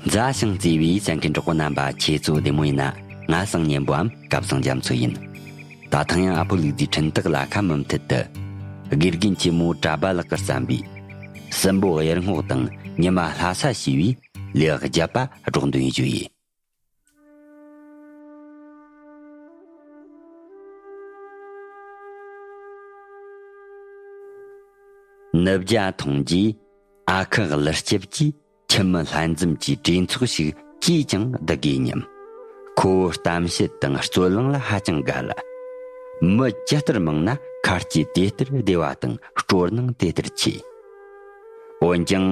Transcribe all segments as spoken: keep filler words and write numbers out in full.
མཛའ་ཞིང་བརྩེ་བའི་གསན་མཁན་གྲོགས་པོ་རྣམ་པ། ཁྱེད་ཚོ་བདེ་མོ་ཡིན་ན། ང་སང་ཉན་པོའམ་སྐབས་སང་རྒྱ་མཚོ་ཡིན། ད་ཐེངས་ཡང་ཨ་ཕོ་ལུག་རྫིའི་འཕྲིན་སྟེགས་ལ་ཁ་མུ་མཐུད་དུ། དགེ་རྒན་ཆེན་མོ་གྲྭ་པ་ལགས་ཀྱིས་བརྩམས་པའི། སྲིན་པོ་གཡུ་རྔོག་དང་ཉི་མ་ལྷ་ས་ཞེས་པའི་ལེའུ་བརྒྱད་པ་སྒྲོག་འདོན་ཞུ་ཡིན། ནུབ་བརྒྱ་ཐུང་རྗེས་ཨ་ཁུ་ཀླུ་སྐྱིབས་ཀྱིས་ཁྱིམ་མི་ལྷན་འཛོམས་ཀྱི་གྲོས་ཚོགས་ཤིག་ཅིས་ཀྱང་བསྡུ་དགོས་སྙམ། ཁོ་བོའི་གཏམ་བཤད་དང་རྩོད་གླེང་ལ་ཧ་ཅང་དགའ་ལ། མི་ཇི་ལྟར་མང་ན་ཁ་ལྕེ་དེ་ལྟར་བདེ་བ་དང་སྤྲོ་སྣང་དེ་ལྟར་ཆེ། འོན་ཀྱང་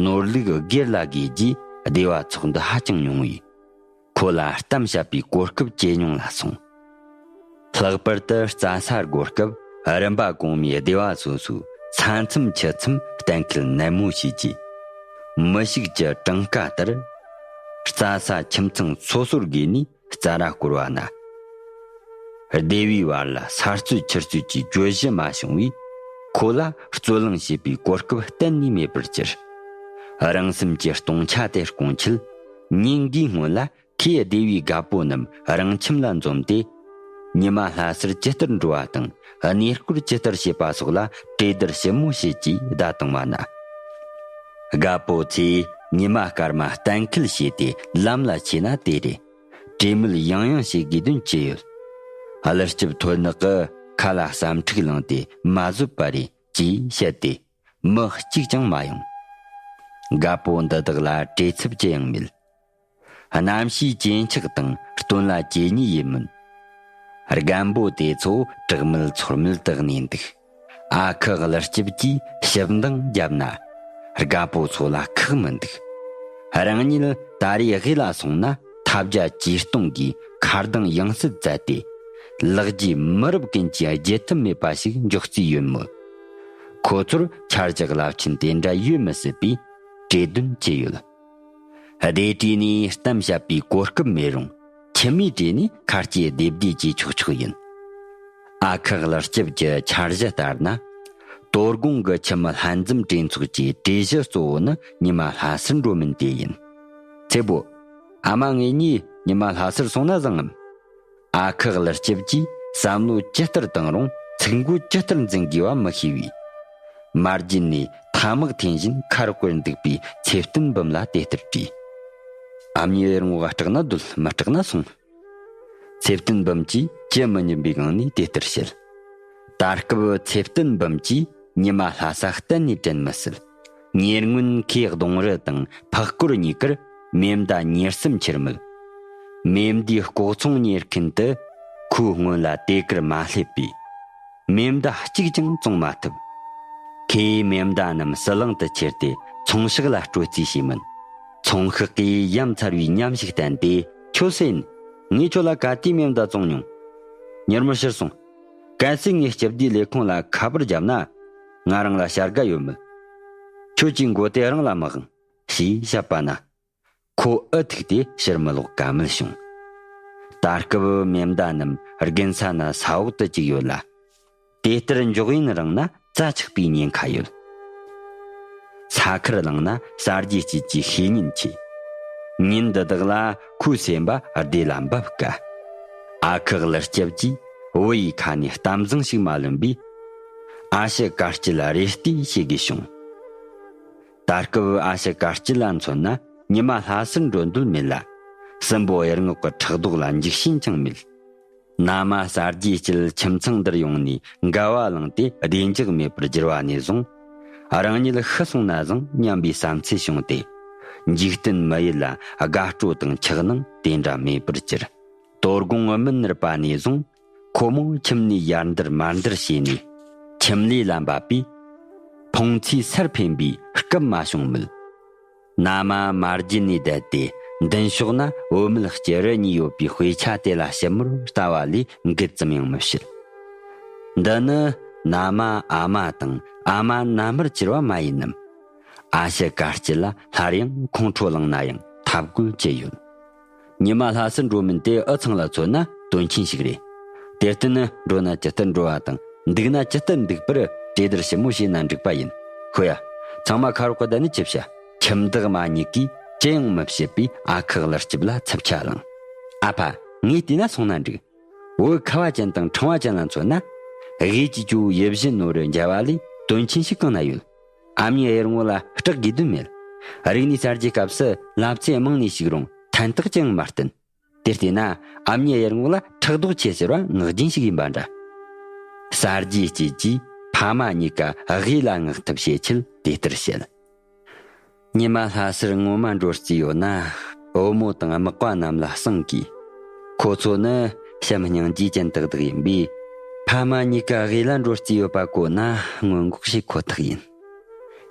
ནོར་ལུག་སྒེར་ལ་དགོས་རྒྱུའི་སྡེ་བ་ཚོགས་འདུ་ཧ་ཅང་ཉུང་བས། ཁོ་ལ་གཏམ་བཤད་པའི་གོ་སྐབས་ཇེ་ཉུང་ལ་སོང་། ལྷག་པར་དུ་རྩྭ་ས་བགོ་སྐབས་རིམ་པ་གོང་མའི་སྡེ་བ་སོ་སོའི་ས་མཚམས་ཆུ་མཚམས་གཏན་འཁེལ་ནན་མོ་བྱས་རྗེས། མི་ཞིག་གི་གྲངས་ཀ་ལྟར། རྩྭ་ས་ཁྱིམ་ཚང་སོ་སོར་བགོས་ནས་རྩྭ་ར་བསྐོར་བ་ན། སྡེ་བའི་བར་ལ་ས་རྩོད་ཆུ་རྩོད་ཀྱི་བརྗོད་གཞི་མ་བྱུང་བས། ཁོ་ལ་རྩོད་གླེང་བྱེད་པའི་གོ་སྐབས་གཏན་ནས་མེད་པར་གྱུར། རང་སེམས་ཀྱི་སྟོང་ཆ་དེ་སྐོང་ཆེད། ཉིན་འགའི་སྔོན་ལ་ཁོས་སྡེ་བའི་རྒད་པོ་རྣམས་རང་ཁྱིམ་ལ་འཛོམས་ཏེ། ཉི་མ་ལྷ་སར་ཇི་ལྟར་འགྲོ་བ་དང་གནས་སྐོར་ཇི་ལྟར་བྱེད་པ་སོགས་ལ་གྲོས་བསྡུར་ཞིབ་མོ་བྱེད་ཅེས་བརྡ་བཏང་བ་ན། རྒད་པོ་ཚོས་ཉི་མ་སྐར་མ་གཏན་འཁེལ་བྱས་ཏེ་ལམ་ལ་ཆས་ན་དེ་རེད། གྲོས་མོལ་ཡང་ཡང་བྱེད་དགོས་དོན་ཅི་ཡོད། ཀླུ་སྐྱིབས་མཐོ་ནག་གིས་ཁ་ལ་ཟ་འཕྲུག་ལངས་ཏེ་མ་བཟོད་པ་རེད་ཅེས་བཤད་དེ། མི་གཅིག་ཀྱང་མ་ཡོང་། རྒད་པོ་འདི་དག་ལ་བྲེལ་འཚུབ་ཅི་ཡང་མེད། རྣམ་ཤེས་ཇེ་འཁྱགས་དང་སྟོན་ལ་ཇེ་ཉེ་ཡིན་མོད། རྒན་པོ་དེ་ཚོ་དྲག་མེད་ཚོར་མེད་དུ་གནས་འདུག། ཨ་ཁུ་ཀླུ་སྐྱིབས་ཀྱིས་ཞིབ་འདང་བརྒྱབ་ན། རྒད་པོ་ཚོ་ལ་ཁག་མི་འདུག། རང་ཉིད་ད་རེས་དབུས་ལ་སོང་ན་ཐབས་བརྒྱ་ཇུས་སྟོང་གིས་མཁར་གདེང་ཡང་སེ་བཙལ་ཏེ། ལག་རྗེས་མི་རབས་ཀུན་གྱིས་བརྗེད་ཐབས་མེད་པ་ཞིག་འཇོག་རྩིས་ཡོད་མོད། ཁོ་ཚོར་འཆར་གཞི་རླབས་ཆེན་དེ་འདྲ་ཡོད་མི་སྲིད་པས་གྲོས་འདུན་བྱས་ཡོད། སྡེ་གྲོས་ནས་གཏམ་བཤད་པའི་གོ་སྐབས་མེད་རུང་། ཁྱིམ་མིའི་གྲས་ནས་ཁ་ལྕེ་བདེ་བདེ་གྱིས་ཆོག་ཆོག་ཡིན། ཨ་ཁུ་ཀླུ་སྐྱིབས་ཀྱི་འཆར་གཞི་ལྟར་ན། དོ་དགོང་གི་ཁྱིམ་མི་ལྷན་འཛོམས་གྲོས་ཚོགས་ཀྱི་གྲོས་གཞི་གཙོ་བོ་ནི་ཉི་མ་ལྷ་སར་འགྲོ་མིན་དེ་ཡིན། ཚེ་བོ། ཨ་མ་ངེད་གཉིས་ཉི་མ་ལྷ་སར་སོང་ན་བཟང་ངམ། ཨ་ཁུ་ཀླུ་སྐྱིབས་ཀྱིས་བསམ་བློ་ཇི་ལྟར་བཏང་རུང་ཚིག་མགོ་ཇི་ལྟར་འཛིན་དགོས་པ་མི་ཤེས་པས། མ་བརྗེད་ནས་ཐ་མག་འཐེན་བཞིན་ཁ་རོག་གེར་འདུག་པའི་ཚེ་བརྟན་འབུམ་ལ་དེ་ལྟར་དྲིས། ཨ་མྱེས་ངོ་སྐྲག་ན་སྡོད། མི་སྐྲག་ན་སོང་། ཚེ་བརྟན་འབུམ་གྱིས་ཇི་མི་སྙམ་པའི་ངང་ནས་དེ་ལྟར་བཤད། ད་སྐབས་ཚེ་བརྟན་འབུམ་གྱིས་ཉི་མ་ལྷ་ས་གཏན་ནས་དྲན་མི་སྲིད། ཉེ་སྔོན་ཁོས་གདོང་རུ་དང་ཕག་སྐོར་གཉིས་ཀར་མེ་མདའ་ཉེར་གསུམ་ཁྱེར་མོད། མེ་མདའི་ལྐོག་ཚོང་གཉེར་མཁན་དེ་ཁོའི་སྔོན་ལ་དེ་གར་མ་སླེབས་པས། མེ་མདའ་གཅིག་ཀྱང་བཙོང་མ་ཐུབ། ཁོས་མེ་མདའ་རྣམས་ཟི་ལིང་དུ་ཁྱེར་ཏེ་ཚོང་ཤག་ལ་སྤྲོད་རྩིས་བྱས་མོད། ཚོང་ཤག་གིས་ཡ་མཚར་བའི་ཉམས་ཤིག་བསྟན་ཏེ། ཁྱོད་སུ་ཡིན། ངས་ཁྱོད་ལ་ག་དུས་མེ་མདའ་བཙོང་མྱོང་། མྱུར་མོར་ཕྱིར་སོང་། གལ་སྲིད་ངས་སྤྱི་བདེའི་ལས་ཁུངས་ལ་ཁ་པར་བརྒྱབ་ན། ང་རང་ལ་བྱ་དགའ་ཡོད་མོད། ཁྱོད་ཀྱི་མགོ་དེ་རང་ལ་མི་དབང་། ཞེས་བཤད་པ་ན། ཁོ་ཨུ་ཐུག་སྟེ་ཕྱིར་མི་ལོག་ག་མེད་བྱུང་། ད་སྐབས་མེ་མདའ་རྣམས་དགུན་ས་ན་ས་འོག་ཏུ་བཅུག་ཡོད་ལ། དེ་ལྟར་འཇོག་ཡུན་རིང་ན་རྩྭ་ཆག་པའི་ཉེན་ཁ་ཡོད། ས་ཁར་ལངས་ན་གསར་བརྗེ་སྐྱིད་ཀྱི་ཤེས་ཉེན་ཆེ། ཉིན་འདི་དག་ལ་ཁོའི་སེམས་པ་བདེ་ལ་འབབ་དཀའ། ཨ་ཁུ་ཀླུ་སྐྱིབས་ཀྱིས་བུ་ཡི་ཁ་ནས་གཏམ་བཟང་ཞིག་མ་ལོན་པས། ཨ་ཞེ་དཀའ་སྤྱད་ལ་རེ་ལྟོས་བྱེད་དགོས་བྱུང་། ད་སྐབས་ཨ་ཞེ་དཀའ་སྤྱད་ལ་མཚོན་ན་ཉི་མ་ལྷ་སར་འགྲོ་འདོད་མེད་ལ། སྲིན་པོ་གཡུ་རྔོག་གི་ཕྲག་དོག་ལ་འཇིགས་ཞེན་ཀྱང་མེད། མནའ་མ་གསར་བརྗེ་སྐྱིད་ཁྱིམ་ཚང་འདིར་ཡོང་ནས་འགལ་བ་བླངས་ཏེ་བདེ་འཇགས་མེད་པར་གྱུར་བ་ནས་བཟུང་། རང་ཉིད་ཤི་སོང་ན་བཟང་སྙམ་པའི་བསམ་ཚུལ་བྱུང་སྟེ། འཇིག་རྟེན་མི་ཡུལ་ལ་དགའ་སྤྲོ་དང་ཆགས་སྣང་དེ་འདྲ་མེད་པར་གྱུར། དོ་དགོང་མི་ནུབ་པ་ནས་བཟུང་ཁོ་མོ་ཁྱིམ་ནས་ཡར་འདར་མར་འདར་བྱས་ནས་ཁྱིམ་ལས་ལ་འབབ་པས། ཕོངས་ཚོས་སར་འཕེན་པའི་སྐབས་མ་བྱུང་མོད། མནའ་མ་མ་བརྗེད་ནས་བསྡད་དེ་མདུན་ཕྱོགས་ན་བུད་མེད་སྐྱེ་རུ་གཉིས་ཡོད་པའི་དཔེ་ཆ་དེ་ལ་ཞིབ་མོར་ལྟ་བ་ལས་འགུལ་ཙམ་ཡང་མི་བྱེད། འདི་ནི་མནའ་མ་ཨ་མ་དང་ཨ་མ་མནའ་མར་གྱུར་བ་མ་ཡིན་ནམ། ཨ་ཞེ་དཀའ་སྤྱད་ལ་སླར་ཡང་ཁོང་ཁྲོ་ལངས་ན་ཡང་ཐབས་བཀོད་ཅི་ཡོད། ཉི་མ་ལྷ་སར་འགྲོ་མིན་དེ་འུ་ཚང་ལ་མཚོན་ན་དོན་ཆེན་ཞིག་རེད། དེར་བརྟེན་འགྲོ་ན་ཇི་ལྟར་འགྲོ་བ་དང་འདུག་ན་ཇི་ལྟར་འདུག་པར་གྲོས་བསྡུར་ཞིབ་མོ་བྱས་ན་འགྲིག་པ་ཡིན། ཤོད་ཡ། ཚང་མ་ཁ་རོག་གི་བསྡད་ནས་ཅི་བྱ། ཁྱིམ་བདག་མ་གཉིས་ཀས་ ཅི་ཡང་མི་བྱེད་པས་ཨ་ཁུ་ཀླུ་སྐྱིབས་ལ་འཚུབ་ཆ་ལངས། ཨ་ཕ། ངས་བལྟས་ན་སོང་ན་འགྲིག། བོད་ཁ་བ་ཅན་དང་ཕྲེང་བ་ཅན་ལ་མཚོན་ན། དབུས་ཀྱི་ཇོ་བོ་ཡིད་བཞིན་ནོར་བུ་མཇལ་བ་ལས་དོན་ཆེན་ཞིག་གང་ན་ཡོད། ཨ་མྱེས་གཡུ་རྔོག་ལ་སྐྲག་དགོས་དོན་མེད། རིག་གནས་གསར་བརྗེའི་སྐབས་སུ་ལབ་ཙེ་མང་ནས་ཞིག་རུང་ཕན་ཐོགས་ཅི་ཡང་མ་བསྟན། དེར་བལྟས་ན་ཨ་མྱེས་གཡུ་རྔོག་ལ་ཕྲག་དོག་ཆེ་ཟེར་བ་ངག་རྒྱུན་ཞིག་ཡིན་པ་འདྲ། གསར་བརྗེའི་རྐྱེན་གྱིས་ཕ་མ་གཉིས་ཀ་དབུས་ལ་མངགས་ཐབས་བྱེད་ཆེད་དེ་ལྟར་བཤད། ཉི་མ་ལྷ་སར་ངོ་མ་འགྲོ་རྩིས་ཡོད་ན། བུ་མོ་དང་དམག་པ་རྣམས་ལ་གསང་གིས། ཁོ་ཚོ་ནི་བྱམས་སྙིང་རྗེ་ཅན་དག་དག་ཡིན་པས། ཕ་མ་གཉིས་ཀ་དབུས་ལ་འགྲོ་རྩིས་ཡོད་པ་གོ་ན་སྔོན་འགོག་བྱེད་ཁོ་ཐག་ཡིན།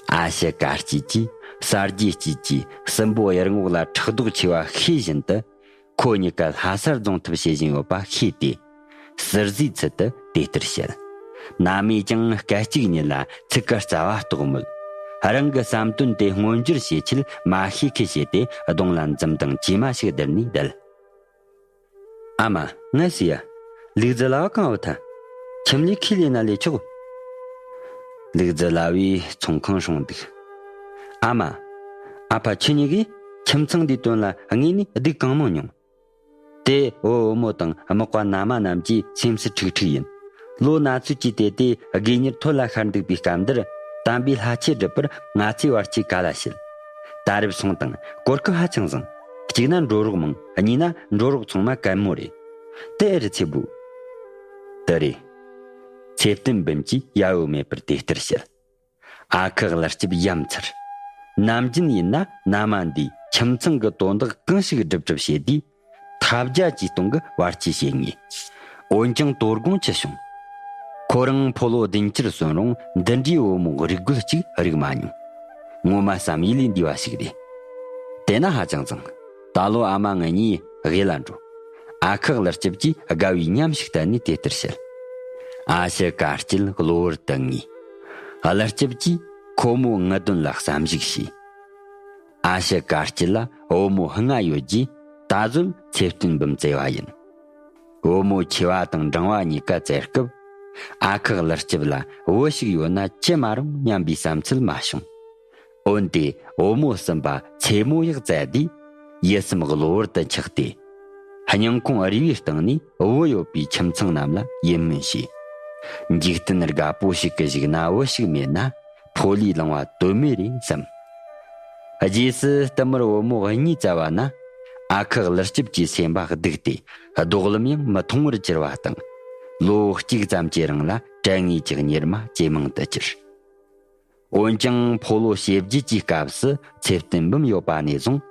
ཨ་ཞེ་དཀར་སྐྱིད་ཀྱིས་གསར་བརྗེའི་རྐྱེན་གྱིས་སྲིན་པོ་གཡུ་རྔོག་ལ་ཕྲག་དོག་ཆེ་བ་ཤེས་བཞིན་དུ། ཁོ་གཉིས་ཀ་ལྷ་སར་རྫོང་ཐབས་བྱེད་བཞིན་ཡོད་པ་ཤེས་ཏེ། ཟུར་ཟའི་ཚུལ་དུ་དེ་ལྟར་བཤད། ན་མས་ཀྱང་སྐད་ཅིག་ཉིད་ལ་ཚིག་གི་རྩ་བ་རྟོགས་མོད། རང་གི་བསམ་དོན་དེ་མངོན་འགྱུར་བྱེད་ཆེད་མ་ཤེས་ཁུལ་བྱས་ཏེ་གདོང་ལ་འཛུམ་མདངས་ཇེ་མ་ཞིག་བསྡུར་ནས་བསྡད། ཨ་མ། ངས་ཟེར་ཡ། ལུག་རྫི་ལ་བ་གང་བུ་ཐ། ཁྱིམ་ལས་ཁས་ལེན་ན་ལས་ཆོག། ལུག་རྫི་ལ་བས་ཚོང་ཁང་སྲུང་འདུག། ཨ་མ། ཨ་ཕ་ཁྱེད་གཉིས་ཀས་ཁྱིམ་ཚང་འདིའི་དོན་ལ་དངོས་ནས་སྡུག་གང་མང་མྱོང་། དེ་བུ་བུ་མོ་དང་དམག་པ་མནའ་མ་རྣམས་ཀྱི་སེམས་སུ་ཁྲིག་ཁྲིག་ཡིན། ལོ་ན་ཚོད་ཀྱིས་དེ་དེ་དགོས་གཉེར་ཐོད་ལ་ཤར་འདུག་པའི་སྐབས་འདིར་དམ་པའི་ལྷ་ཆོས་སྒྲུབ་པར་ང་ཚོས་བར་ཆད་ག་ལ་བྱེད། ད་རེབ་སོང་དང་གོ་སྐབས་ཧ་ཅང་བཟང་། གཅིག་ན་འགྲོ་རོགས་མང་། གཉིས་ན་འགྲོ་རོགས་ཚང་མ་གད་མོ་རེད། དེ་ཨེ་རེད་ཚེ་བུ། དེ་རེད། ཚེ་བརྟན་འབུམ་གྱིས་ཡ་འོ་མེད་པར་དེ་ལྟར་བཤད། ཨ་ཁུ་ཀླུ་སྐྱིབས་ཡ་མཚར། ནམ་རྒྱུན་ཡིན་ན་མནའ་མ་འདིས་ཁྱིམ་ཚང་གི་དོན་དག་གང་ཞིག་སྒྲུབ་སྒྲུབ་བྱེད་དུས། ཐབས་བརྒྱ་ཇུས་སྟོང་གི་བར་ཆད་བྱེད་ངེས། འོན་ཀྱང་དོ་དགོང་ཅི་བྱུང་། ཁོ་རང་ཕོ་ལོ་བདུན་ཅུར་སོན་རུང་འདི་འདྲའི་བུ་མོ་རིག་རྒོད་ཅིག་རིག་མ་མྱོང་། ངོ་མ་བསམ་ཡུལ་ལས་འདས་པ་ཞིག་རེད། དེ་ན་ཧ་ཅང་བཟང་། ད་ལོ་ཨ་མ་ང་གཉིས་དབུས་ལ་འགྲོ། ཨ་ཁུ་ཀླུ་སྐྱིབས་ཀྱིས་དགའ་བའི་ཉམས་ཤིག་བསྟན་ནས་དེ་ལྟར་བཤད། ཨ་ཞེ་དཀར་སྐྱིད་གློ་བུར་དུ་ངུས། ཀླུ་སྐྱིབས་ཀྱིས་ཁོ་མོའི་ངུ་དོན་ལ་བསམ་གཞིག་བྱས། ཨ་ཞེ་དཀར་སྐྱིད་ལ་བུ་མོ་ལྔ་ཡོད་རྗེས་ད་གཟོད་ཚེ་བརྟན་འབུམ་བཙས་པ་ཡིན། བུ་མོ་ཆེ་བ་དང་འབྲིང་བ་གཉིས་ཀ་བཙས་སྐབས། ཨ་ཁུ་ཀླུ་སྐྱིབས་ལ་བུ་ཞིག་ཡོད་ན་ཅི་མ་རུང་སྙམ་པའི་བསམ་ཚུལ་མ་བྱུང་། འོན་ཏེ་བུ་མོ་གསུམ་པ་ཚེ་མོ་ཡག་བཙས་དུས་ཡིད་སེམས་གློ་བུར་དུ་ཆགས་ཏེ། སྙིང་ཁོང་རུས་པའི་སྟེང་ནས་བུ་ཡོད་པའི་ཁྱིམ་ཚང་རྣམས་ལ་ཡིད་སྨོན་བྱས། འཇིག་རྟེན་རྒད་པོ་ཞིག་གི་གཞུག་ན་བུ་ཞིག་མེད་ན་ཕོ་ལུས་བླང་བ་དོན་མེད་རེད་བསམ། རྗེས་སུ་བསྟུད་མར་བུ་མོ་གཉིས་བཙའ་བ་ན། ཨ་ཁུ་ཀླུ་སྐྱིབས་ཀྱི་སེམས་པ་སྡུག་སྟེ་རྡོག་ལམ་ཡང་མི་མཐོང་བར་གྱུར་བ་དང་། ལོ་གཅིག་ཙམ་གྱི་རིང་ལ་དྲན་ངེས་ཀྱི་གཉེར་མ་ཇེ་མང་དུ་གྱུར། འོན་ཀྱང་ཕོ་ལོ་བྱེ་བརྒྱད་ཀྱི་སྐབས་སུ་ཚེ་བརྟན་འབུམ་ཡོད་པ་ནས་བཟུང་།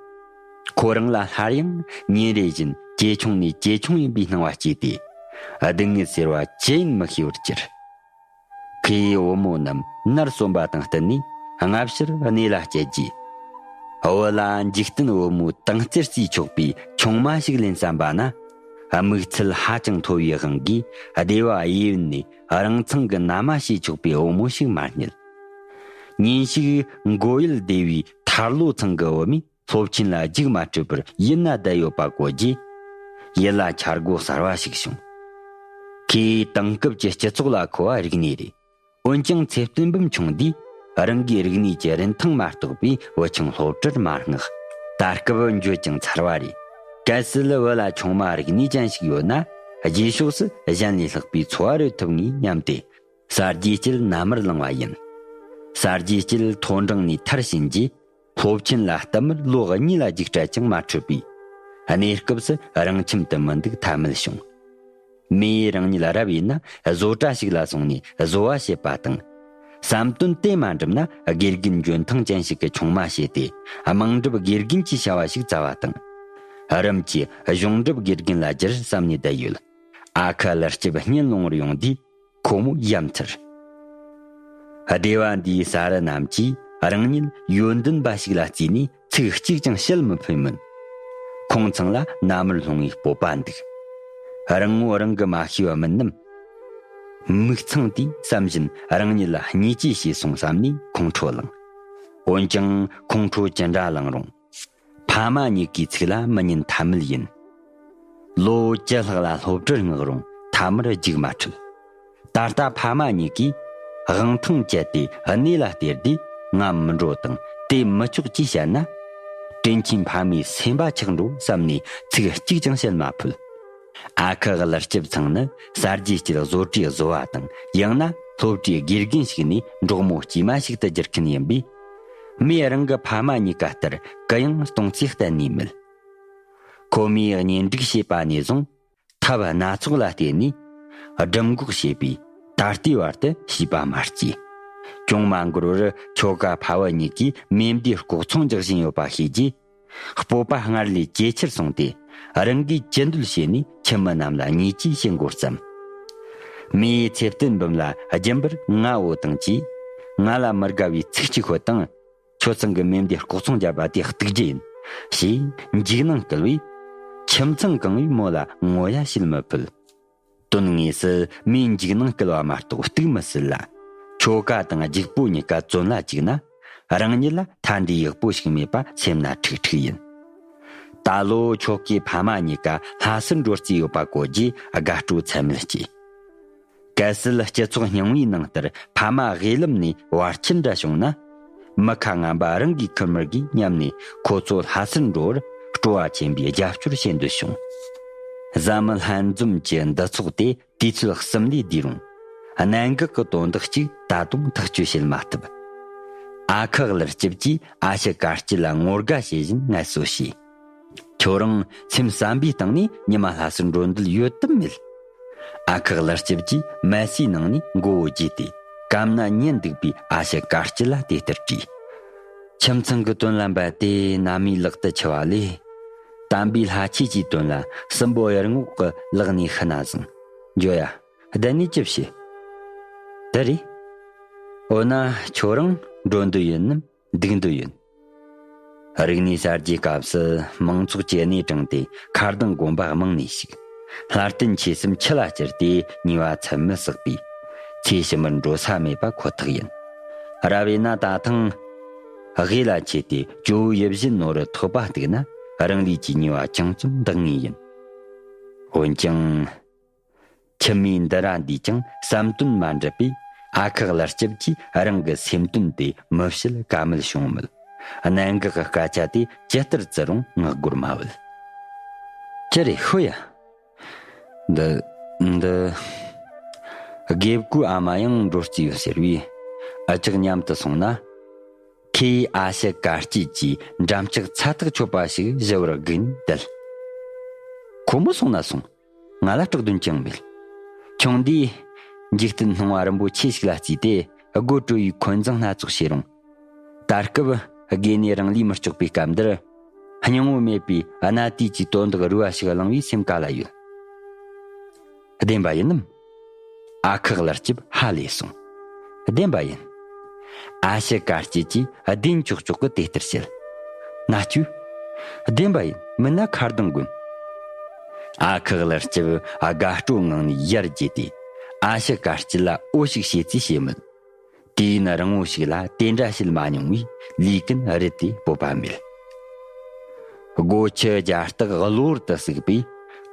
ཁོ་རང་ལ་སླར་ཡང་ཉིན་རེ་བཞིན་ཇེ་ཆུང་ནས་ཇེ་ཆུང་ཡིན་པའི་སྣང་བ་སྐྱེས་ཏེ། སྡུག་བསྔལ་ཟེར་བ་ཅི་ཡང་མི་ཤེས་པར་གྱུར། ཁོའི་བུ་མོ་རྣམས་ནར་སོན་པ་དང་བསྟུན་ནས་སྔ་ཕྱིར་གནས་ལ་བསྐྱལ་རྗེས། བུ་ལ་འཇིག་རྟེན་བུ་མོའི་དང་རྩེར་བརྩིས་ཆོག་པའི་ཆུང་མ་ཞིག་ལེན་བསམ་པ་ན། དམིགས་ཚད་ཧ་ཅང་མཐོ་བའི་དབང་གིས་སྡེ་བ་གཡས་གཡོན་ནས་རང་ཚང་གི་མནའ་མ་བྱེད་ཆོག་པའི་བུ་མོ་ཞིག་མ་རྙེད། ཉིན་ཞིག་མགོ་ཡུལ་སྡེ་བའི་ཐར་ལོ་ཚང་གི་བུ་མོས་སློབ་ཆེན་ལ་རྒྱུགས་མ་འཕྲོད་པར་ཡུལ་ན་བསྡད་ཡོད་པ་གོ་རྗེས། ཡིད་ལ་འཆར་སྒོ་གསར་བ་ཞིག་བྱུང་། ཁོས་དེང་སྐབས་ཀྱི་སྤྱི་ཚོགས་ལ་མཁོ་བ་རིག་གནས་རེད། འོན་ཀྱང་ཚེ་བརྟན་འབུམ་ཆུང་དུས་རང་གི་རིག་གནས་ཀྱི་རིན་ཐང་མ་རྟོགས་པས་བུ་ཆུང་སློབ་གྲྭར་མ་མངགས། ད་སྐབས་འགྱོད་ཅིང་འཚེར་བ་རེད། གལ་སྲིད་བུ་ལ་ཆུང་མ་རིག་གནས་ཅན་ཞིག་ཡོད་ན་རྗེས་ཕྱོགས་སུ་གཞན་ལས་ལྷག་པའི་འཚོ་བ་རོལ་ཐུབ་ངེས་སྙམ་སྟེ། གསར་བརྗེའི་དཀྱིལ་མནའ་མར་ལངས་པ་ཡིན། གསར་བརྗེའི་དཀྱིལ་མཐོ་འབྲིང་ནས་མཐར་ཕྱིན་རྗེས། སློབ་ཆེན་ལ་བསྟུད་མར་ལོ་གཉིས་ལ་རྒྱུགས་སྤྲད་ཀྱང་མ་འཕྲོད་པས། གནས་སྐབས་སུ་རང་ཁྱིམ་དུ་མི་འདུག་ཐབས་མེད་བྱུང་། མོས་རང་ཉིད་རབ་ཡིན་ན་བཟོ་གྲྭ་ཞིག་ལ་སོང་ནས་བཟོ་བ་བྱེད་པ་དང་། བསམ་དོན་དེ་མ་འགྲུབ་ན་དགེ་རྒན་འཇོན་ཐང་ཅན་ཞིག་གི་ཆུང་མ་བྱས་ཏེ་དམངས་སྒྲུབ་དགེ་རྒན་གྱི་བྱ་བ་ཞིག་བཙལ་བ་དང་། རིམ་གྱིས་གཞུང་སྒྲུབ་དགེ་རྒན་ལ་གྱུར་བསམ་ནས་བསྡད་ཡོད། ཨ་ཁུ་ཀླུ་སྐྱིད་གཉེན་སློང་བར་ཡོང་དུས། ཁོ་མོ་ཡ་མཚར། སྡེ་བ་འདིའི་ས་རུ་རྣམས་ཀྱིས་རང་ཉིད་ཡོན་ཏན་པ་ཞིག་ལ་བརྩིས་ནས་ཚིག་གཅིག་ཀྱང་བཤད་མི་ཕོད་མོད། ཁོང་ཚང་ལ་མནའ་མར་ལྷུང་བའི་སྤོབས་པ་འདུག། རང་ངོ་རང་གིས་མ་ཤེས་པ་མིན་ནམ། མིག་ཚང་དེས་བསམ་བཞིན་རང་ཉིད་ལ་བརྙས་བཅོས་བྱས་སོང་བསམ་ནས་ཁོང་ཁྲོ་ལངས། འོན་ཀྱང་ཁོང་ཁྲོ་ཅི་འདྲ་ལངས་རུང་། ཕ་མ་གཉིས་ཀའི་ཚིག་ལ་མི་ཉན་ཐབས་མེད་ཡིན། ལོ་བཅུ་ལྷག་ལ་སློབ་གྲྭར་མངགས་རུང་མཐའ་མར་རྒྱུགས་མ་འཕྲོད། ད་ལྟ་ཕ་མ་གཉིས་ཀས་དབང་ཐང་བཅད་དེ་གནས་ལ་སྟེར་དུས་ང་མི་འགྲོ་དང་དེ་མི་ཆོག་ཅེས་བཤད་ན། དྲིན་ཆེན་ཕ་མའི་སེམས་པ་ཆག་འགྲོ་བསམ་ནས་ཚིག་གཅིག་ཀྱང་བཤད་མ་ཕོད། ཨ་ཁུ་གླུ་སྐྱིབ་ཚང་ནི་གསར་བརྗེ་སྐྱིད་བཟོ་གྲྭའི་བཟོ་བ་དང་ཡང་ན་སློབ་གྲྭའི་དགེ་རྒན་ཞིག་ནས་འབྲོག་མོ་དཀྱུས་མ་ཞིག་ཏུ་གྱུར་མཁན་ཡིན་པས། མོས་རང་གི་ཕ་མ་གཉིས་ཀ་ལྟར་གུ་ཡངས་གཏོང་ཚུལ་གཏན་ནས་མེད། ཁོ་མོས་གཉེན་སྒྲིག་བྱས་པ་ནས་བཟུང་ཐབས་སྣ་ཚོགས་ལ་བརྟེན་ནས་སྦྲུམ་འགོག་བྱས་པས་ད་ལྟའི་བར་དུ་བྱིས་པ་མ་སྐྱེས། ཅུང་མ་འགོར་བར་ཁྱོ་ག་ཕ་བུ་གཉིས་ཀས་མེ་མདའི་ལྐོག་ཚོང་རྒྱག་བཞིན་ཡོད་པ་ཤེས་རྗེས། སྤོབས་པ་སྔར་ལས་ཇེ་ཆེར་སོང་སྟེ། རང་གིས་ཅི་འདོད་བྱས་ནས་ཁྱིམ་མི་རྣམས་ལ་ཉེས་ཆད་བྱེད་འགོ་བརྩམས། མོས་ཚེ་བརྟན་འབུམ་ལ་རྒྱུན་པར་ང་འོ་དང་བཅས། ང་ལ་མི་དགའ་བའི་ཚིག་གཅིག་ཤོད་དང་། ཁྱོད་ཚང་གི་མེ་མདའི་ལྐོག་ཚོང་བརྒྱབ་པ་དེ་གཏུག་རྒྱུ་ཡིན། ཞེས་འཇིགས་སྣང་བསྐུལ་བས། ཁྱིམ་ཚང་གང་བས་མོ་ལ་ངོ་ཡ་བྱེད་མི་ཕོད། དོན་དངོས་སུ་མོས་འཇིགས་སྣང་སྐུལ་བ་མ་གཏོགས་གཏུག་མི་སྲིད་ལ། ཁྱོ་ག་དང་ལྗིག་པོ་གཉིས་ཀ་བཙོན་ལ་བཅུག་ན། རང་ཉིད་ལ་མཐའ་འདྲི་ཡག་པོ་ཞིག་མེད་པ་སེམས་ན་འཁྲུག་འཁྲུག་ཡིན། ད་ལོ་ཁྱོ་གའི་ཕ་མ་གཉིས་ཀ་ལྷ་སར་འགྲོ་རྩིས་ཡོད་པ་གོ་རྗེས་དགའ་སྤྲོ་ཚད་མེད་སྐྱེས། གལ་སྲིད་སྤྱི་ཚོགས་རྙིང་བའི་ནང་ལྟར་ཕ་མ་དབུས་ལམ་ནས་བར་ཆད་འདྲ་བྱུང་ན། མི་ཁ་ངན་པ་རང་གི་ཁུར་མི་དགོས་སྙམ་ནས་ཁོ་ཚོ་ལྷ་སར་འགྲོ་བར་སྤྲོ་བ་ཆེན་པོས་རྒྱབ་སྐྱོར་བྱེད་འདོད་བྱུང་། བཟའ་མི་ལྷན་འཛོམས་ཀྱི་འདུ་ཚོགས་དེ་དུས་ཚོད་གསུམ་ལས་བསྡུས་རུང་། གནད་འགག་གི་དོན་དག་ཅིག་ད་དུང་ཐག་གཅོད་བྱེད་མ་ཐུབ། ཨ་ཁུ་གླུ་སྐྱིབ་ཀྱིས་ཨ་ཞེ་དཀར་སྐྱིད་ལ་ངོ་དགའ་བྱེད་བཞིན་ངལ་གསོ་བྱས། ཁྱོད་རང་སེམས་བསམ་པའི་སྟེང་ནས་ཉི་མ་ལྷ་སར་འགྲོ་འདོད་ཡོད་དམ་མེད། ཨ་ཁུ་གླུ་སྐྱིབ་ཀྱིས་མལ་སའི་ནང་ནས་མགོ་བོ་དགྱེ་སྟེ་གམ་ན་ཉལ་འདུག་པའི་ཨ་ཞེ་དཀར་སྐྱིད་ལ་དེ་ལྟར་དྲིས། ཁྱིམ་ཚང་གི་དོན་ལ་འབད་དེ་ན་མའི་ལག་ཏུ་འཆི་བ་ལས། དམ་པའི་ལྷ་ཆོས་ཀྱི་དོན་ལ་སྲིན་པོ་ཡར་ངོགས་ཀྱི་ལག་ནས་ཤི་ན་བཟང་། འགྱོ་ཡ། བསྡད་ནས་ཅི་བྱེད། དེ་རེད། འོ་ན་ཁྱོད་རང་འགྲོ་འདོད་ཡོད་ནམ། འདུག་འདོད་ཡོད། རིག་གནས་གསར་བརྗེའི་སྐབས་སུ་མང་ཚོགས་ཀྱི་སྣེ་དྲངས་ཏེ་མཁར་གདང་དགོན་པ་རྨང་ནས་བཤིག་ལྷ་རྟེན་ཆོས་གསུམ་ཆུ་ལ་བསྐྱུར་ཏེ་ཉེས་པ་ཚད་མེད་བསགས་པས་ཚེ་ཕྱི་མར་འགྲོ་ས་མེད་པ་ཁོ་ཐག་ཡིན། རབ་ཡིན་ན་ད་ཐེངས་དབུས་ལ་ཆས་ཏེ་ཇོ་བོ་ཡིད་བཞིན་ནོར་བུ་ཐོབ་པ་གཏུགས་ན་རང་ལུས་ཀྱི་ཉེས་པ་ཅུང་ཙམ་འདག་ངེས་ཡིན། འོན་ཀྱང་། ཁྱིམ་མིའི་འདི་ར་འདིས་ཀྱང་བསམ་དོན་མ་འགྲུབ་པས་ཨ་ཁུ་གླུ་སྐྱིབ་ཀྱིས་རང་གི་སེམས་དོན་དེ་མི་བཤད་ཀ་མེད་བྱུང་མོད། གནད་འགག་གི་སྐད་ཆ་དེ་ཇི་ལྟར་བཙལ་རུང་ངག་སྒོར་མ་བུད། ཅི་རེད་ཤོད་ཡ། འདི། འདི། དགེ་བསྐོས་ཨ་མ་ཡང་འགྲོ་རྩིས་ཡོད་ཟེར་བས། ཨ་ཅག་མཉམ་དུ་སོང་ན། ཁོས་ཨ་ཞེ་དཀར་སྐྱིད་ཀྱིས་འགྲམ་ལྕག་ཚ་ཐག་ཆོད་པ་ཞིག་བཞུ་བར་སྒུག་ནས་བསྡད། ཁོ་མོ་སོང་ན་སོང་། ང་ལ་སྐྲག་དོན་ཅང་མེད། ཁྱོད་འདིས་འཇིག་རྟེན་སྣང་བ་རིན་པོ་ཆེ་ཞིག་ལ་བརྩིས་ཏེ་སྒོ་བྲོ་བའི་འཁོན་འཛིང་སྣ་ཚོགས་བྱེད་རུང་། ད་སྐབས་དགོས་ནས་རང་ལུས་མི་སྐྱོགས་པའི་སྐབས་འདིར། སྙིང་བོ་མེད་པའི་གནའ་དུས་ཀྱི་དོན་དག་རུལ་བ་ཞིག་བླངས་པའི་སེམས་ག་ལ་ཡོད། བདེན་པ་ཡིན་ནམ། ཨ་ཁུ་གླུ་སྐྱིབ་ཧ་ལས་སོང་། བདེན་པ་ཡིན། ཨ་ཞེ་དཀར་སྐྱིད་ཀྱིས་བདེན་ཅོག་ཅོག་གི་དེ་ལྟར་བཤད། ན་ཅུ། བདེན་པ་ཡིན་མིན་ན་མཁར་གདང་དགོན། ཨ་ཁུ་གླུ་སྐྱིབ་དགའ་སྤྲོ་ངང་ནས་ཡར་རྒྱས་ཏེ་ཨ་ཞེ་དཀར་སྐྱིད་ལ་འོ་ཞིག་བྱེད་རྩིས་བྱས་མོད། དུས་ཡུན་རིང་བོ་ཞིག་ལ་དེ་འདྲ་བྱེད་མ་མྱོང་བས་ལུས་ཀུན་རེད་དེ་སྤོབས་པ་མེད། སྒོ་ཁྱི་རྒྱ་སྟག་གློ་བུར་དུ་ཟུག་པས་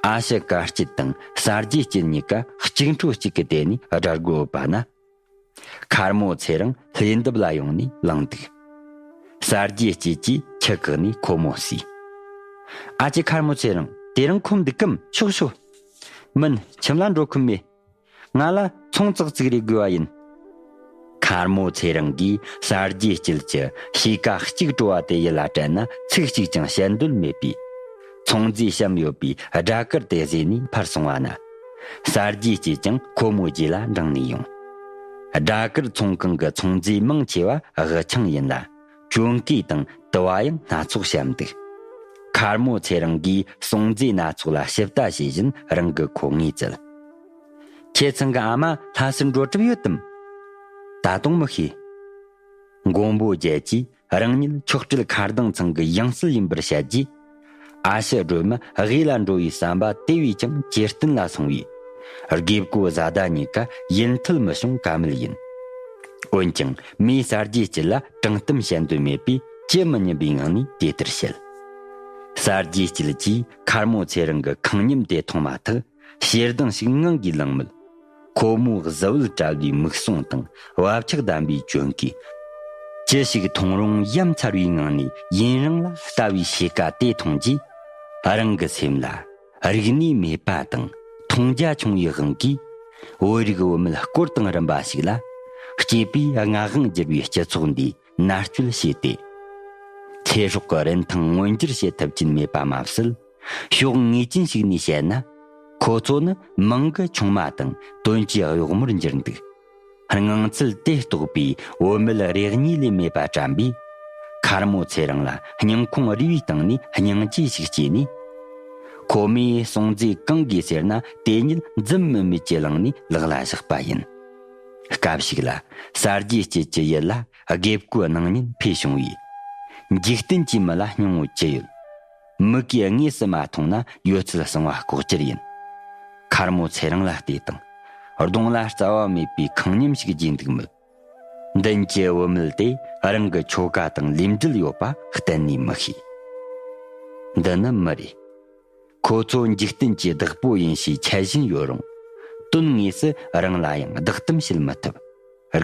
ཨ་ཞེ་དཀར་སྐྱིད་དང་གསར་བརྗེ་སྐྱིད་གཉིས་ཀ་གཅིག་འཕྲོ་གཅིག་གི་དེད་ནས་དགྲ་སྒོ་ཕུད་པ་ན། མཁར་མོ་ཚེ་རིང་ལྷས་འདབས་ལ་ཡོང་ནས་ལངས་འདུག་གསར་བརྗེ་སྐྱིད་ཀྱིས་ཁྱི་བཀག་ནས་ཁོ་མོ་བསུས། ཨ་ཅེ་མཁར་མོ་ཚེ་རིང་དེ་རིང་ཁོམ་འདུག་གམ། ཤོག་ཤོག་མིན་ཁྱིམ་ལ་འགྲོ་ཁོམ་མེད། ང་ལ་ཚོང་ཙག་ཙིག་རེ་དགོས་པ་ཡིན། མཁར་མོ་ཚེ་རིང་གིས་གསར་བརྗེ་སྐྱིད་ཀྱི་གཤིས་ཀ་གཅིག་བྲོ་བ་དེ་ཡིད་ལ་དྲན་ན་ཚིག་གཅིག་ཀྱང་བཤད་འདོད་མེད་པས། ཚོང་རྫས་བཤམས་ཡོད་པའི་སྦྲ་གུར་དེ་བཟས་ནས་ཕར་སོང་བ་ན། གསར་བརྗེ་སྐྱིད་ཀྱང་ཁོ་མོའི་རྗེས་ལ་འབྲངས་ནས་ཡོང་། སྦྲ་གུར་ཚོང་ཁང་གི་ཚོང་རྫས་མང་ཆེ་བ་དབུལ་ཆུང་ཡིན་ལ། གྱོན་གོས་དང་དུ་བ་ཡང་སྣ་ཚོགས་བཤམས་འདུག་མཁར་མོ་ཚེ་རིང་གིས་སོང་རྫས་སྣ་ཚོགས་ལ་ཞིབ་ལྟ་བྱེད་བཞིན་རང་གི་མཁོ་དངོས་བཙལ། ཁྱེད་ཚང་གི་ཨ་མ་ལྷ་སར་འགྲོ་གྲབས་ཡོད་དམ། ད་དུང་མི་ཤེས། མགོན་པོ་རྒྱལ་གྱིས་རང་ཉིད་མཆོག་སྤྲུལ་མཁར་གདང་ཚང་གི་ཡང་སྲིད་ཡིན་པར་བཤད་རྗེས། ཨ་ཞེ་སྒྲོལ་མ་དབུས་ལ་འགྲོ་བའི་བསམ་པ་དེ་བས་ཀྱང་ཇེ་བརྟན་ལ་སོང་བས། དགེ་བསྐོས་བཟའ་ཟླ་གཉིས་ཀ་ཡིད་འཐད་མི་བྱུང་ཀ་མེད་ཡིན། འོན་ཀྱང་མོས་གསར་བརྗེ་སྐྱིད་ལ་དྲང་གཏམ་བཤད་འདོད་མེད་པས་ཅི་མི་སྙམ་པའི་ངང་ནས་དེ་ལྟར་བཤད། གསར་བརྗེ་སྐྱིད་ཀྱིས་མཁར་མོ་ཚེ་རིང་གི་ཁང་ཉམས་དེ་མཐོང་མ་ཐག་ཞེ་སྡང་ཞིག་ངང་གིས་ལངས་མོད། ཁོ་མོའི་གཟི་འོད་བཀྲ་བའི་མིག་ཟུང་དང་བབ་ཆགས་ལྡན་པའི་གྱོན་གོས། ཅི་ཞིག་མཐོང་རུང་ཡ་མཚར་བའི་ངང་ནས་ཡུན་རིང་ལ་ལྟ་བའི་ཕྱེད་ཀ་དེ་མཐོང་རྗེས། རང་གི་སེམས་ལ་རིག་གནས་མེད་པ་དང་མཐོང་རྒྱ་ཆུང་བའི་དབང་གིས། བོད་རིགས་བུད་མེད་སྐོར་དང་རིམ་པ་ཞིག་ལ་སྐྱེས་པའི་མངའ་དབང་བསྒྱུར་བའི་སྤྱི་ཚོགས་འདིའི་མནར་གཅོད་བྱས་ཏེ། ཚེ་སྲོག་གི་རིན་ཐང་མངོན་འགྱུར་བྱེད་ཐུབ་ཀྱིན་མེད་པ་མ་ཟད། ཕྱོགས་ངེས་ཅན་ཞིག་ནས་བཤད་ན། ཁོ་ཚོ་ནི་མིང་གི་ཆུང་མ་དང་དོན་གྱི་གཡོག་མོར་འགྱུར་འདུག། སྣང་ཚུལ་དེ་རྟོགས་པའི་བུད་མེད་རེ་གཉིས་ལས་མེད་པ་དྲན་པས། མཁར་མོ་ཚེ་རིང་ལ་སྙིང་ཁོང་རུས་པའི་སྟེང་ནས་སྙིང་རྗེ་ཞིག་སྐྱེས་ནས། ཁོ་མོས་སྲུང་བརྩི་གང་དགོས་ཟེར་ན་དེ་ཉིད་འཛུམ་དམུལ་དམུལ་གྱི་ལངས་ནས་ལག་ལ་བཞག་པ་ཡིན། སྐབས་ཤིག་ལ་གསར་བརྗེ་སྐྱིད་ཀྱི་ཡུལ་ལ་དགེ་བསྐོས་སྣང་བརྙན་འཕོས་བྱུང་བས། འཇིག་རྟེན་གྱི་མི་ལ་སྙིང་བོ་ཅི་ཡོད། མིག་གིས་དངོས་སུ་མ་མཐོང་ན་ཡོད་ཚད་གསང་བ་ལྐོག་གྱུར་ཡིན། མཁར་མོ་ཚེ་རིང་ལ་བལྟས་དང་། གདོང་ལ་རྩ་བ་མེད་པའི་ཁེངས་སྙོམས་ཤིག་རྒྱས་འདུག་མོད། མདུན་གྱི་བུད་མེད་དེ་རང་གི་ཁྱོ་ག་དང་ལས་འབྲེལ་ཡོད་པ་གཏན་ནས་མི་ཤེས། འདི་ནི་མི་རེད། ཁོ་ཚོ་འཇིག་རྟེན་གྱི་བདག་པོ་ཡིན་ཞེས་འཆལ་བཞིན་ཡོད་རུང་། དོན་དངོས་སུ་རང་ལ་ཡང་བདག་གཏམ་བྱེད་མི་ཐུབ།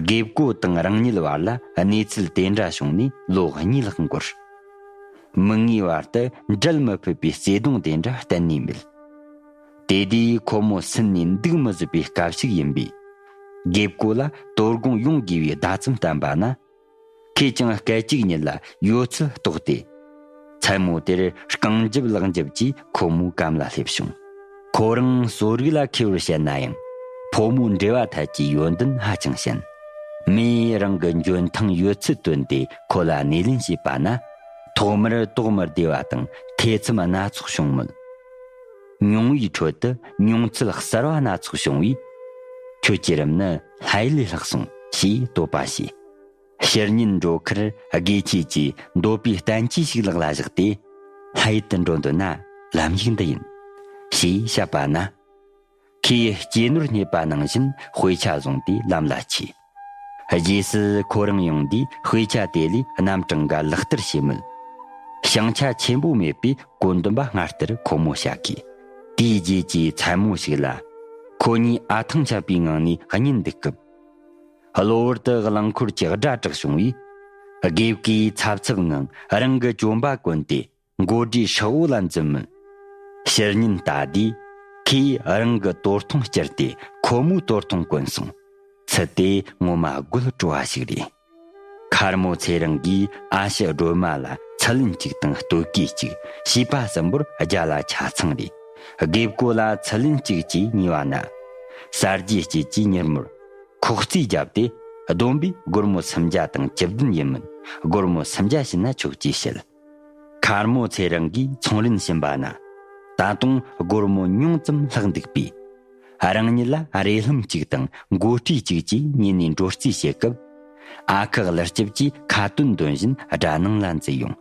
དགེ་བསྐོས་དང་རང་ཉིད་བར་ལ་གནས་ཚུལ་དེ་འདྲ་བྱུང་ནས་ལོ་གཉིས་ལྷག་འགོར། མིག་སྔའི་བར་དུ་འབྲལ་མི་ཕོད་པའི་བརྩེ་དུང་དེ་འདྲ་གཏན་ནས་མེད། དེ་དུས་ཁོ་མོ་སུན་ནས་འདུག་མི་བཟོད་པའི་སྐབས་ཤིག་ཡིན་པས། དགེ་བསྐོས་ལ་དོ་དགོང་ཡོང་དགོས་པའི་བརྡ་ཙམ་བསྟན་པ་ན། ཁོས་ཀྱང་སྐད་ཅིག་ཉིད་ལ་ཡོད་ཚད་རྟོགས་ཏེ། མཚན་མོ་དེར་རྐང་རྒྱབ་ལག་འཇབ་ཀྱིས་ཁོ་མོའི་གམ་ལ་སླེབས་བྱུང་། ཁོ་རང་གསོ་རིག་ལ་མཁས་པར་བཤད་ན་ཡང་། ཕོ་མོའི་འབྲེལ་བ་ཐད་ཀྱི་ཡོན་ཏན་ཧ་ཅང་ཞན། མོས་རང་གི་འཇོན་ཐང་ཡོད་ཚད་བཏོན་ཏེ་ཁོ་ལ་སྣེ་ལེན་བྱས་པ་ན། ཐོག་མར་དོགས་མི་བདེ་བ་དང་ཐེ་ཚོམ་སྣ་ཚོགས་བྱུང་མོད། མྱོང་བའི་ཁྲོད་དུ་མྱོང་ཚུལ་གསར་བ་སྣ་ཚོགས་བྱུང་བས། ཁྱོད་ཀྱི་རིམ་ནི་ལྷ་ཡུལ་ལས་ལྷག་སོང་ཞེས་བསྟོད་པ་བྱས། ཕྱིར་ཉིན་འགྲོ་ཁར་དགེ་ཆོས་ཀྱིས་འདོད་པའི་བསྟན་བཅོས་ཤིག་ལག་ལ་བཞག་སྟེ། ལྷ་ཡུལ་དུ་འགྲོ་འདོད་ན་ལམ་ཡིག་འདི་ཡིན། ཞེས་བཤད་པ་ན། ཁོས་སྐྱེས་ནོར་རྙེད་པ་ནང་བཞིན་དཔེ་ཆ་བཟུང་སྟེ་ལམ་ལ་ཆས། རྗེས་སུ་ཁོ་རང་ཡོང་དུས་དཔེ་ཆ་དེ་ལས་རྣམ་གྲངས་འགའ་ལག་བསྟར་བྱས་མོད། བྱང་ཆ་ཆེན་པོ་མེད་པས་གོ་འདུན་པ་སྔར་ལྟར་ཁོ་མོ་བཤའ་གིས། དེའི་རྗེས་ཀྱི་མཚན་མོ་ཞིག་ལ། ཁོ་གཉིས་ཨ་ཐང་ཆད་པའི་ངང་ནས་གཉིད་འདུག་སྐབས། གློ་བུར་དུ་རླངས་འཁོར་གྱི་སྒྲ་གྲགས་བྱུང་བས། དགེ་བསྐོས་འཚབ་འཚུབ་ངང་རང་གི་གྱོན་པ་གོན་ཏེ་མགོ་སྦྲེལ་ཧྲག་འོག་ལ་འཛུལ་མོད། ཕྱིར་ཉིན་ལྟ་དུས་ཁོས་རང་གི་དོར་ཐུང་བསྐྱུར་ཏེ་ཁོ་མོའི་དོར་ཐུང་གོན་སོང་། ཚུལ་དེ་ངོ་མ་དགོད་བྲོ་བ་ཞིག་རེད། མཁར་མོ་ཚེ་རིང་གིས་ཨ་ཕྱི་སྒྲོལ་མ་ལ་ཚུལ་ལེན་གཅིག་དང་སྟོད་གོས་གཅིག་བྱིས་པ་གསུམ་པོར་རྒྱ་ལ་ཆ་ཚང་རེད། དགེ་བསྐོས་ལ་ཚུལ་ལེན་གཅིག་བཅས་གཉིས་པ་ན། གསར་བརྗེ་སྐྱིད་ཀྱིས་མྱུར་མོར་ཁོག་རྩིས་བརྒྱབ་སྟེ། བསྡོམས་པས་སྒོར་མོ་སུམ་བརྒྱ་དང་བཅུ་བདུན་ཡིན་མོད། སྒོར་མོ་སུམ་བརྒྱ་བྱིན་ན་ཆོག་ཅེས་བཤད། མཁར་མོ་ཚེ་རིང་གིས་ཚོང་རིན་བྱིན་པ་ན། ད་དུང་སྒོར་མོ་ཉུང་ཙམ་ལྷག་འདུག་པས། རང་ཉིད་ལ་རས་ལྷམ་གཅིག་དང་མགོ་སྤྲེའུ་གཅིག་བཅས་ཉོས་ནས་འགྲོ་རྩིས་བྱེད་སྐབས། ཨ་ཁུ་ཀླུ་སྐྱིབས་ཀྱིས་ཁ་ཏོན་འདོན་བཞིན་དགྲ་ནང་ལ་འཛུལ་ཡོང་།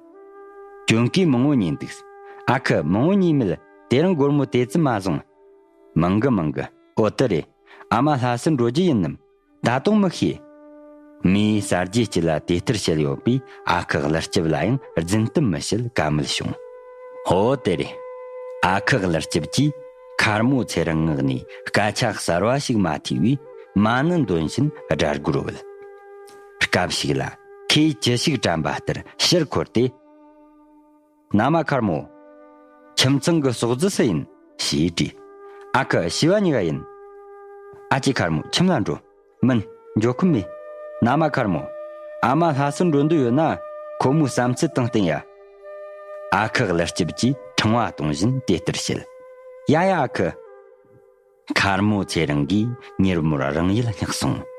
གྱོན་གོས་མང་བོ་ཉོས་འདུག། ཨ་ཁུ་མང་བོ་ཉོས་མེད། དེ་རིང་སྒོར་མོ་དེ་ཙམ་མ་བཟུང་། མང་གི་མང་གི། ཨོ་དེ་རེད། ཨ་མ་ལྷ་སར་འགྲོ་རྒྱུ་ཡིན་ནམ། ད་དུང་མི་ཤེས། མོས་གསར་བརྗེ་སྐྱིད་ལ་དེ་ལྟར་བཤད་ཡོད་པས་ཨ་ཁུ་ཀླུ་སྐྱིབས་ལ་ཡང་རྫུན་གཏམ་མི་བཤད་ཀ་མེད་བྱུང་། ཨོ་དེ་རེད། ཨ་ཁུ་ཀླུ་སྐྱིབས་ཀྱིས་མཁར་མོ་ཚེ་རིང་ངག་ནས་སྐད་ཆ་གསར་བ་ཞིག་མ་ཐོས་པས་མ་ཎི་འདོན་བཞིན་དགྲ་སྒོར་བུད། སྐབས་ཤིག་ལ་ཁོས་ཅི་ཞིག་དྲན་པ་ལྟར་ཕྱིར་འཁོར་ཏེ། ན་མ་མཁར་མོ། ཁྱིམ་ཚང་གི་ཟོག་རྫི་སུ་ཡིན། ཞེས་དྲིས། ཨ་ཁུ་ཞི་བ་གཉིས་ཀ་ཡིན། ཨ་ཅེ་མཁར་མོ་ཁྱིམ་ལ་འགྲོ། མིན། འགྲོ་ཁོམ་མེད། ན་མ་མཁར་མོ། ཨ་མ་ལྷ་སར་འགྲོ་འདོད་ཡོད་ན། ཁོ་མོའི་བསམ་ཚུལ་དང་བསྟུན་ཡ། ཨ་ཁུ་ཀླུ་སྐྱིབས་ཀྱིས་ཕྲེང་བ་གཏོང་བཞིན་དེ་ལྟར་བཤད། ཡ་ཡ་ཨ་ཁུ། མཁར་མོ་ཚེ་རིང་གིས་མྱུར་མོར་རང་ཡུལ་བསྙེགས་སོང་